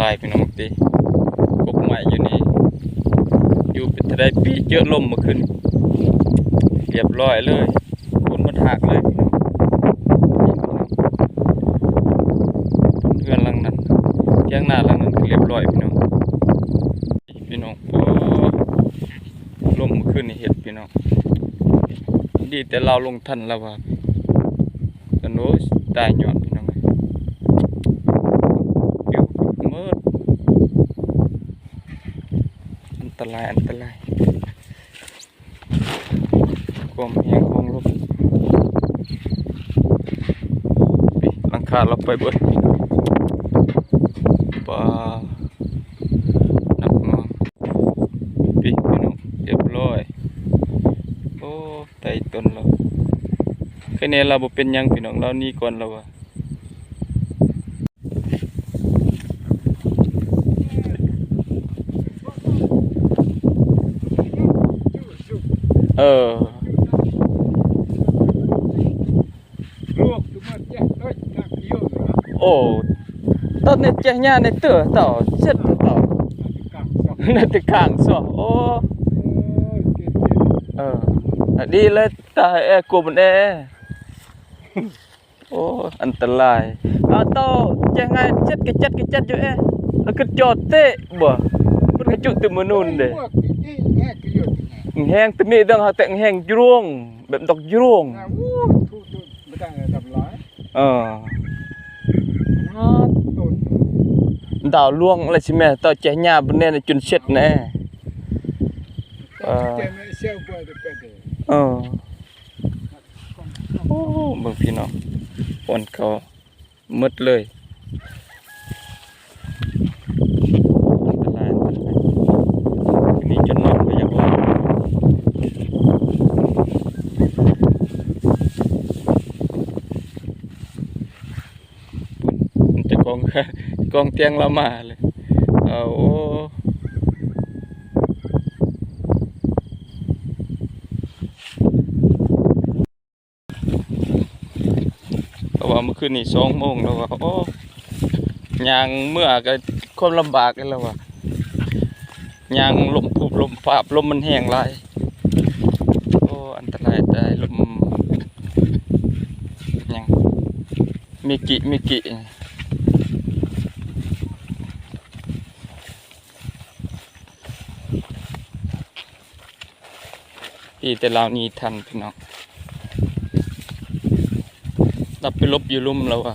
ໄປພີ່ນ້ອງຕິ ກົກໄມ້ຢູ່ນີ້ ຢູ່ເປັນເທົ່າໃດປີ ເຈີລົມເມື່ອຄືນ ລຽບລ້ອຍເລີຍ ໂຄ່ນໝົດຮາກເລີຍພີ່ນ້ອງ. ເຮືອນຫຼັງນັ້ນ ຖຽງນາຫຼັງນັ້ນກໍລຽບລ້ອຍພີ່ນ້ອງ. ພີ່ນ້ອງ ໂອ້ ລົມເມື່ອຄືນນີ້ເຮັດພີ່ນ້ອງ ດີແຕ່ລາວລົງທັນລະວ່າ ໂອ້ຍ ຕາຍຍ້ອນພີ່ນ້ອງເອີຍ ປິວໝົດ ອັນຕະລາຍ ອັນຕະລາຍ ຄວາມແຮງຂອງລົມ ຫຼັງຄາລາວໄປເບິດ ປາ ໜັກໜ່ວງ ປິດພີ່ນ້ອງ ລຽບລ້ອຍ ໂອ້ ໄຕ່ຕົນລາວ ແຄ່ນີ້ລາວບໍ່ເປັນຫຍັງພີ່ນ້ອງ ລາວໜີກ່ອນລາວວ່າ ເອີ. Ô, tao nê cheh nha nê tơ tao, sét tao. Nê tơ kang so. Ô. Ơ. Đi lê ta e cô bên e. Ô, ອັນຕະລາຍ. ເອົາເຕົ້າແຈງໃຫ້ເຈັດກະຈັດກະຈັດຢູ່ເອ. ລະຄືຈອດເຕະບໍ່? ມັນກະຈຸຕຶມມະນູນເດ. ແຮງຕະມີເດີງ ເຮົາແຕ່ງແຮງຈຣວງ ແບບດອກຈຣວງ. ເອີ ດາວຫຼວງລະຊິແມ່ນເຕົ້າແຈງຫຍ້າບໍ່ແນ່ນະ ຈົນເຊັດແນ່. ເອີ ເອີ. ໂອ້ ເບິ່ງພີ່ນ້ອງ ບ່ອນເຂົາໝົດເລີຍ ອັນຕະລາຍ ອັນຕະລາຍ ມີຈົນນອນບໍ່ຢາກຫຼັບ ເຈົ້າຂອງ ເຈົ້າຂອງຕຽງລາວມາເລີຍ ເອົາ ໂອ້. ລາວວ່າມື້ຄືນນີ້ສອງໂມງ ລາວວ່າ ໂອ້ ຍ່າງເມືອກະຄວາມລຳບາກ ລາວວ່າ ຍ່າງລົມຜູບລົມຟາບ ລົມມັນແຮງຫຼາຍ ໂອ້ ອັນຕະລາຍ ອັນຕະລາຍ ລົມຫຍັງ ມິກິ ມິກິ. ດີແຕ່ລາວໜີທັນພີ່ນ້ອງ ລາວໄປຫຼົບຢູ່ລຸ່ມລາວວ່າ